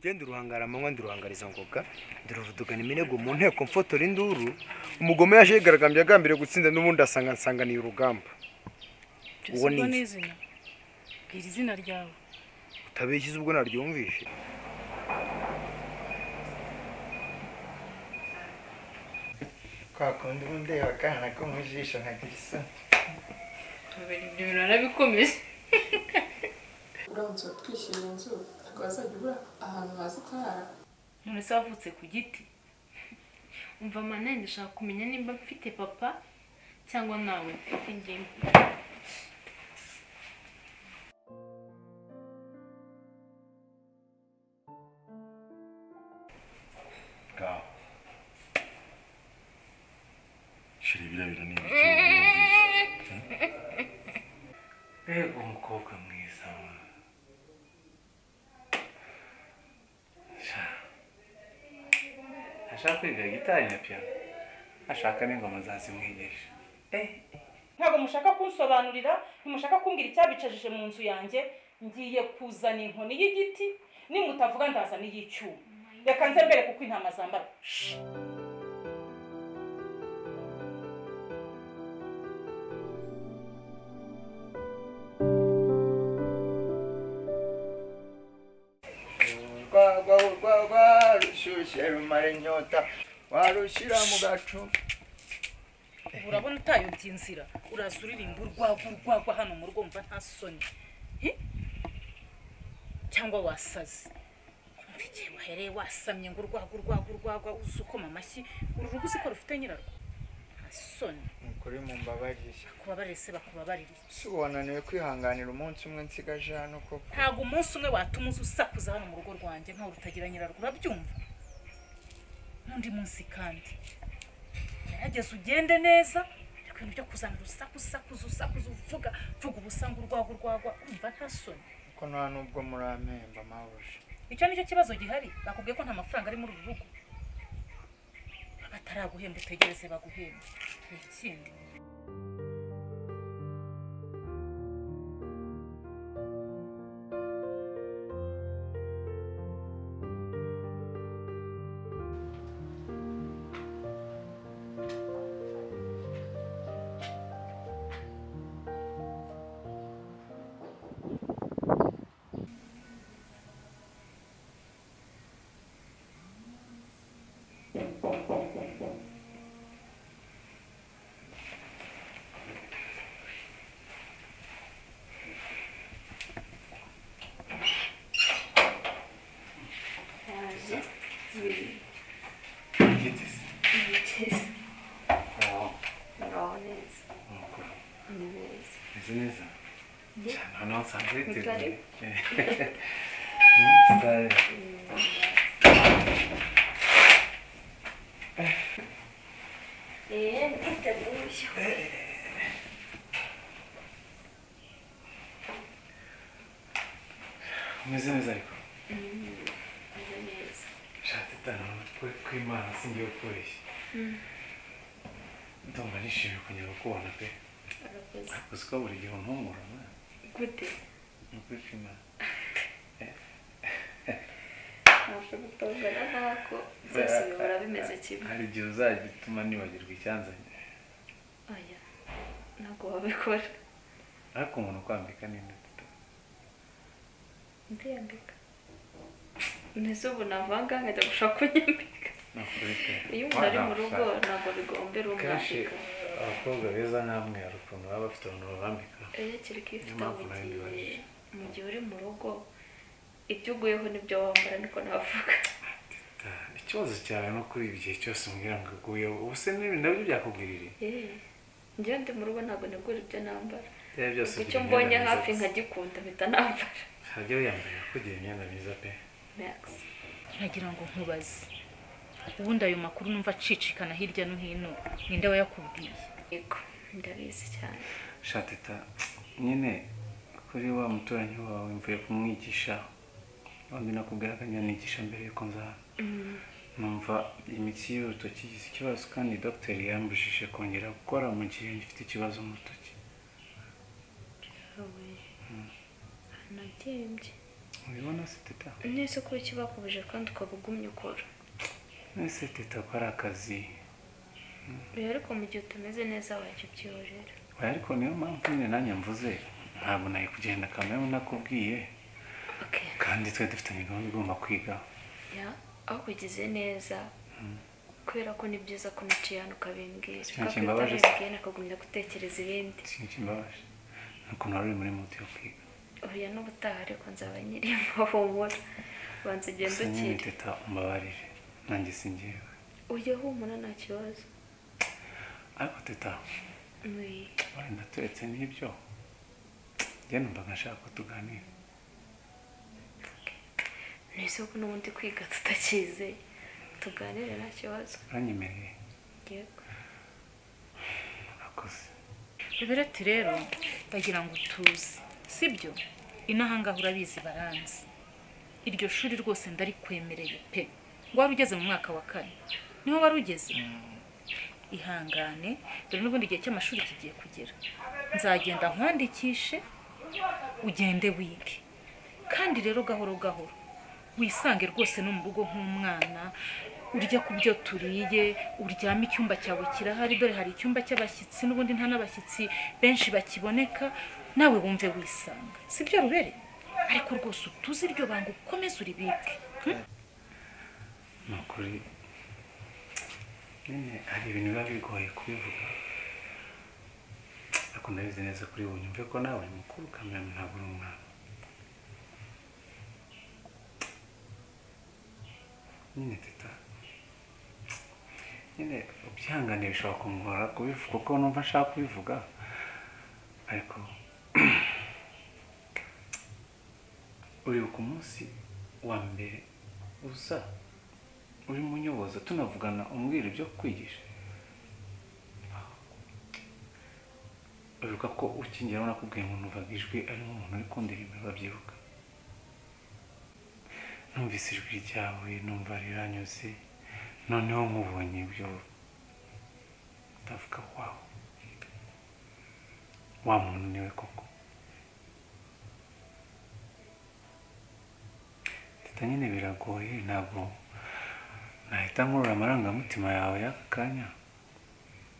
Genda uruhangara amanywa ndiruhangariza ngoga ndiruvudugana iminego mu nteko mfotora induru umugome yaje yigaragambye agambiriye gutsinda n'ubundi asanga nsanganiye urugamba. Uwo ni izina. Bwira izina ryawe. Utabeshyize ubwo naryumvishe. Kwa kundi undeba akana ko mu jisho nkagira isoni. Ibyo bintu narabikomeje. Uramutse watwishyura inzu ntabwo wazajya ubura ahantu bazi kurara. None se wavutse ku giti? Umva mana, ndashaka kumenya nimba mfite papa cyangwa nawe mfite ingimbi. Ngaho shira biriya bintu ni ibiki wumvise? Mbega umukobwa mwiza. Ashaka kwiga gitari na piano, ashaka n'ingoma nzazimwigisha. Ntabwo mushaka kunsobanurira, ntimushaka kumbwira icyabicajije mu nzu yanjye. Ngiye kuzana inkoni y'igiti, nimutavuga ndazana iy'icyuma. Reka nze mbere kuko intama zambara. Rwa rumara inyota warushira mu gacu. Urabona utayobye inzira, uraza uririmba urwagwa urwagwa hano mu rugo mva nta soni cyangwa wasaze. Igihe wahereye wasamye ngo urwagwa urwagwa urwagwa uzi ukoma amashyi, uru rugo uzi ko rufite nyirarwo? Nta soni. Ukuri mumbabarire. Bakubabarire se bakubabarire. Si wananiwe kwihanganira umunsi umwe nsigaje hano koko? Ntabwo umunsi umwe watuma uza usakuza hano mu rugo rwanjye nkaho rutagira nyirarwo, urabyumva? N'undi munsi kandi gerageza ugende neza, ariko ibintu byo kuzana urusaku usakuza usakuza uvuga vuga ubusa ngo urwagwa urwagwa umva nta soni. Kuko nta nubwo murampemba mabuja. Icyo nicyo kibazo gihari, bakubwiye ko nta mafaranga ari muri uru rugo. Bataraguhemba utegereze baguhembe. Ikindi Umeze neza ariko? Meze neza. Shatita kw'Imana singiye kubeshya. Ndumva nishimiye kongera kukubona pe. Uzi ko buri gihe umpumura mwana. Gute? Ni ukuri kw'Imana. Ntabwo gutongana ntako byose bihora bimeze kimwe. Hari igihe uzajya utuma nibagirwa icyanzanye. Oya, ntabwo wabikora. Ariko umuntu ukwambika ni nde? Ndiyambika. Mbese ubu navanga nkajya gushaka kunyambika. Iyo umuntu ari mu rugo ntabwo bigombera umwambika. Abakobwa beza nkamwe hari ukuntu baba bafite abantu babambika. Iyo kereka iyo ufite mu gihe uri mu rugo ibyo uguyeho nibyo wambara niko navuga. Ikibazo cyawe no kuri ibi gihe cyose umbwira ngo uguyeho ubu se n'ibi nabyo byakugwiririye? Njyewe ndi mu rugo ntabwo ntegura ibyo nambara. Icyo mbonye hafi nkagikunda mpita nambara. Hajya wiyambarira kugira imyenda myiza pe. Merci. Nagira ngo nkubaze. Ubundi ayo makuru numva acicikana hirya no hino ninde wayakubwiye? Yego, ndabizi cyane. Shatita, nyine kuri wa muturanyi wawe mvuye kumwigisha. Wandi nakubwira ko nigisha mbere yuko nza hano. Numva imitsi y'urutoki igize ikibazo kandi dogiteri yambujije kongera gukora mu gihe ngifite ikibazo mu rutoki. Nabyembye. Ubibona se teta? Nese ko kibakubije kandi ukabugumye ukora. Nese teta ko ari akazi. Rero ariko mu gihe utameze neza wajya ubyihorera. Oya ariko niyo mpamvu nyine nanjye mvuze ntabwo nari kugenda kamere nakubwiye. Okay. Kandi twe dufitanye gahunda igomba kwiga. Ya, aho kugize neza. Kubera ko ni byiza ko naciye hano ukabimbwira. Kuko nakagumya gutekereza ibindi. Ikintu kimbabaje nuko wari uri muri muti yo kwiga. Oya n'ubutaha ariko nzaba nyirimo humura. Banza ugende ukire. Teta umbabarire nanjye singiye. Oya humura nta kibazo. Ariko teta wenda turetse n'ibyo njye numvaga nshaka ko tuganira. Nese ko n'ubundi kwiga tutakize tuganire nta kibazo. Uranyemereye? Yego. Urakoze. Bereti rero ndagira ngo utuze sibyo? Inahangaha urabizi baranzi. Iryo shuri rwose ndarikwemereye pe. Ngo wari ugeze mu mwaka wa 4. Niho wari ugeze? Ihangane dore n'ubundi igihe cy'amashuri kigiye kugera. Nzagenda nkwandikishe ugende wige. Kandi rero gahoro gahoro wisange rwose no mu rugo nk'umwana urya ku byo turiye, uryama icyumba cyawe kirahari, dore hari icyumba cy'abashyitsi n'ubundi nta n'abashyitsi benshi bakiboneka, nawe wumve wisanga. Sibyo Rubere? Ariko rwose utuze iryo banga ukomeze uribike. Nukuri nyine hari ibintu biba bigoye kubivuga ariko ndabizi neza kuri wowe nyumve ko nawe mukuru kamera ntabwo uri umwana. Nyine teta nyine ubyihangane bishobora kungora kubivuga kuko numva nshaka kubivuga ariko uribuka umunsi wa mbere uza uri munyoboza tunavugana umbwira ibyo kwigisha. Uribuka ko ukingera nakubwiye ngo numvaga ijwi ari nk'umuntu uri kundirimba babyibuka. Numvise ijwi ryawe numva riranyuze noneho nkubonye ibyo ndavuga wawe wa muntu niwe koko. Teta nyine biragoye ntabwo nahita nkurura amarangamutima yawe y'aka kanya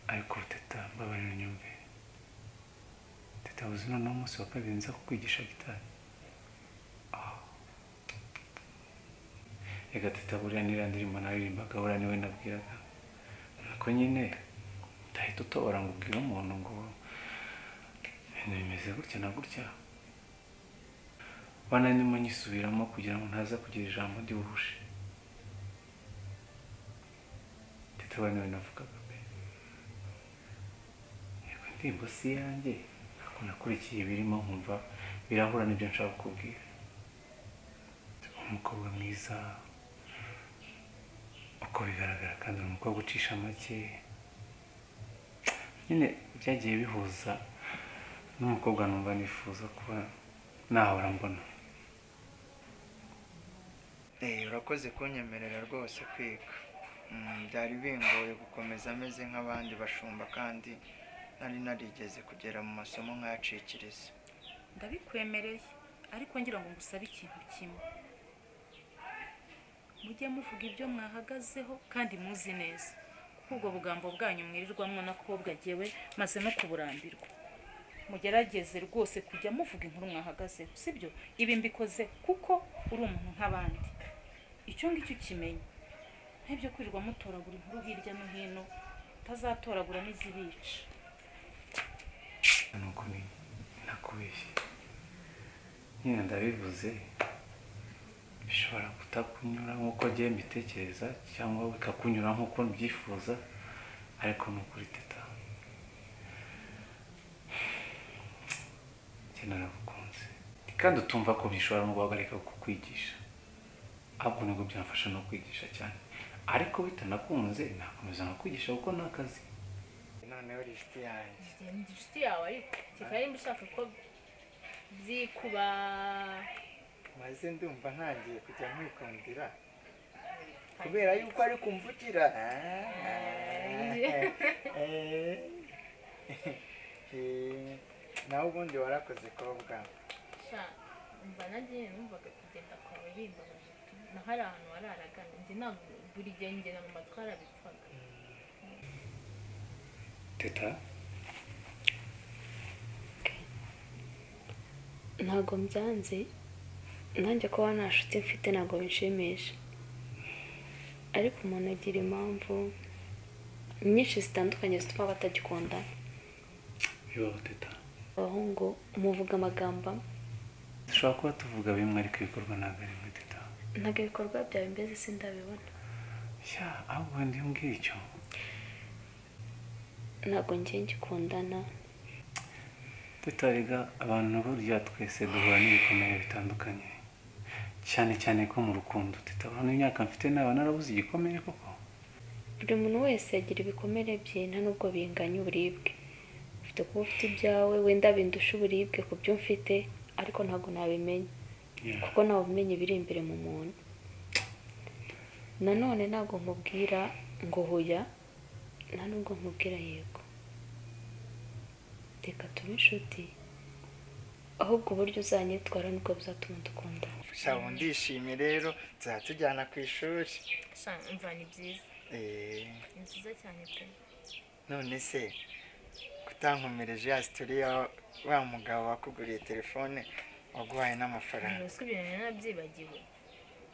ariko teta mbabarira unyumve. Teta uzi noneho umunsi wa kabiri nza kukwigisha gitari. Reka teta buriya niriya ndirimbo naririmbaga buriya niwe nabwiraga nuko nyine ndahita utobora ngo ubwire umuntu ngo ibintu bimeze gutya na gutya. Bana ndimo nyisubiramo kugira ngo ntaza kugira ijambo ndi buhushe. Teta buriya niwe navugaga pe. Yego indirimbo si iyanjye ariko nakurikiye ibirimo nkumva birahura n'ibyo nshaka kukubwira. Umukobwa mwiza uko bigaragara kandi uri umukobwa ucisha make nyine byagiye bihuza n'umukobwa numva nifuza kuba nahora mbona. Urakoze kunyemerera rwose kwiga. Byari bingoye gukomeza ameze nk'abandi bashumba kandi nari narigeze kugera mu masomo nkayacikiriza. Ndabikwemereye ariko ngira ngo ngusabe ikintu kimwe. Mujye muvuga ibyo mwahagazeho kandi muzi neza kuko ubwo bugambo bwanyu mwirirwamwo nakobwa jyewe maze no kuburambirwa. Mugerageze rwose kujya muvuga inkuru mwahagazeho sibyo? Ibi mbikoze kuko uri umuntu nk'abandi. Icyo ngicyo ukimenye ntibyo kwirirwa mutoragura inkuru hirya no hino utazatoragura n'izibica. Nuko ni nakubeshye nyine ndabivuze bishobora kutakunyura nk'uko agiye mbitekereza cyangwa bikakunyura nk'uko mbyifuza ariko ni ukuri teta njye naragukunze kandi utumva ko bishobora no guhagarika kukwigisha ahubwo nibwo byamfasha no kwigisha cyane ariko bitanakunze nakomeza nkakwigisha kuko ni akazi. Noneho uri inshuti yanjye. Ndi inshuti yawe ariko kikaba mbishaka ko byikuba maze ndumva ntangiye kujya nkwikundira kubera yuko ari kumvugira. Nawe ubundi warakoze kobwa. Sha Umva nanjye numvaga kugenda kwawe bimbabaje tu. Na hari ahantu wararagana njye ntabwo buri gihe njye na mama twarabipfaga. Teta, ntabwo mbyanze, nanjye kuba nta nshuti mfite ntabwo binshimisha, ariko umuntu agira impamvu nyinshi zitandukanye zituma batagikundana. Bibaho Teta. Abahungu muvuga amagambo amwe. Dushobora kuba tuvuga bimwe ariko ibikorwa ntabwo ari bimwe Teta. Ntabwo ibikorwa byawe mbese sindabibona. Ya, ahubwo wenda iyo umbwiye icyo. Ntabwo njye ngikundana. Teta, rega abantu burya twese duhura n'ibikomere bitandukanye, cyane cyane ko mu rukundo. Teta, urabona imyaka mfite naba narabuze igikomere koko? Buri muntu wese agira ibikomere bye, nta nubwo binganya uburibwe. Ufite kuba ufite ibyawe, wenda bindusha uburibwe ku byo mfite, ariko ntabwo nabimenya kuko ntawe umenya ibiri imbere mu muntu. Nanone ntabwo nkubwira ngo hoya, nta nubwo nkubwira yego. Reka tube inshuti, ahubwo uburyo uzanyitwara nibwo buzatuma dukundana. Shabu ndishimye rero, tuzatujyana ku ishuri. Sha, umva ni byiza. Ni byiza cyane pe. None se kutankomereje ya story ya wa mugabo wakuguriye telefone waguhaye n'amafaranga? Ntusubirane nabyibagiwe.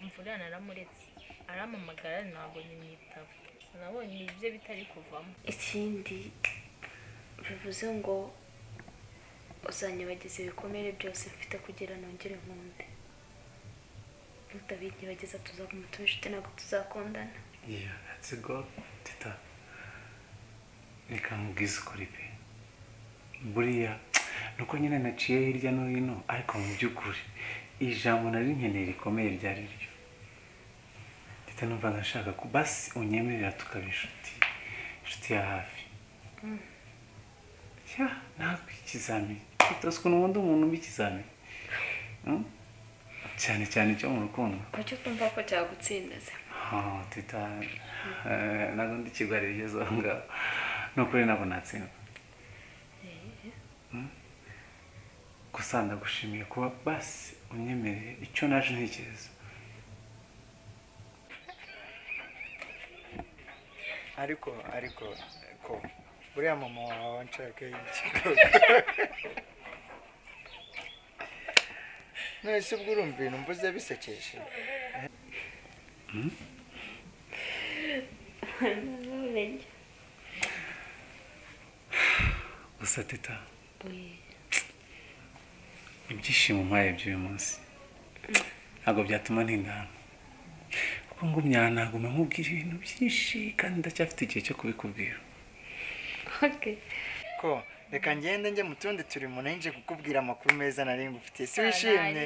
Imvura naramuretse arampamagara ntabwo nyimwitaba. Nabonye ibyo bitari kuvamo. Ikindi bivuze ngo uzanyibagiza ibikomere byose mfite kugira nongere nkunde. Nutabinyibagiza tuzaguma tuba inshuti ntabwo tuzakundana. Yeah, that's a good Teta. Reka nkubwize ukuri pe. Buriya nuko nyine naciye hirya no hino, ariko mu by'ukuri ijambo nari nkeneye rikomeye ryari ryo. Teta, numvaga nshaka ko basi unyemerera tukaba inshuti, inshuti ya hafi. Ya, ntabwo ikizamini. Teta, uzi ukuntu nkunda umuntu umpa ikizamini? Cyane cyane icyo mu rukundo. Kuki utumva ko cyagutsinda se? Oh, Teta, ntabwo ndi ikigwari bigeze aho ngaho. Ni ukuri ntabwo natsinda. Gusa ndagushimiye kuba basi unyemereye icyo naje ntekereza. Ariko ko buriya mama wawe anshaka iki? None se ubwo urumva ibintu mvuze bisekeje? Gusa Teta, ibyishimo mpaye by'uyu munsi ntabwo byatuma ntinda hano, kuko ngumya naguma nkubwira ibintu byinshi kandi ndacyafite igihe cyo kubikubwira. Okay. Ko reka ngende njye mu tundi turimo nje kukubwira amakuru meza nari ngufitiye. Si wishimye?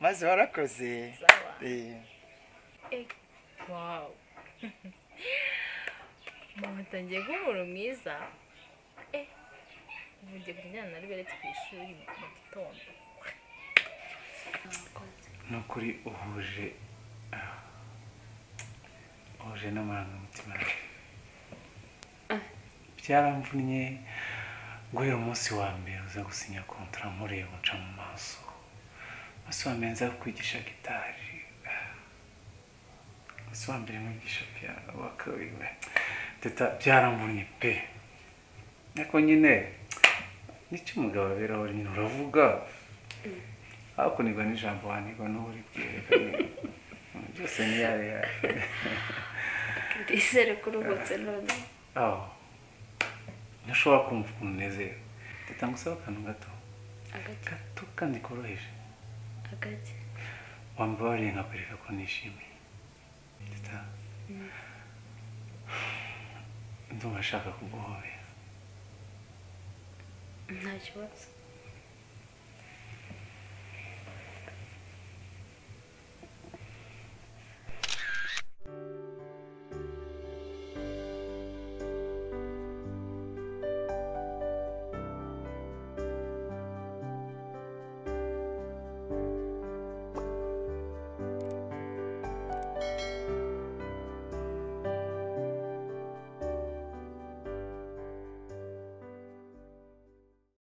Maze warakoze. Wow. Mama atangiye kuba umuntu mwiza. Ubu ngiye kujyana na Liberty ku ishuri mu gitondo. Ni ukuri uhuje n'amarangamutima. Byaramvunnye guhera umunsi wa mbere uza gusinya kontra nkureba unca mu maso. Umunsi wa mbere nza kwigisha gitari, umunsi wa mbere mwigisha piano, uwa kabiri Teta, byaramvunnye pe. Ariko nyine nicyo umugabo aberaho nyine, uravuga ariko nigwa n'ijambo wanigwa n'uribwira byose ni yare yare. Ndizere ko uruhutse none. Oh, ntushobora kumva ukuntu unezerewe. Teta, ngusaba akantu gato gato kandi koroheje. Agake. Wambabariye nkakwereka ko nishimiye. Teta, ndumva nshaka kuguhobera. Nta kibazo.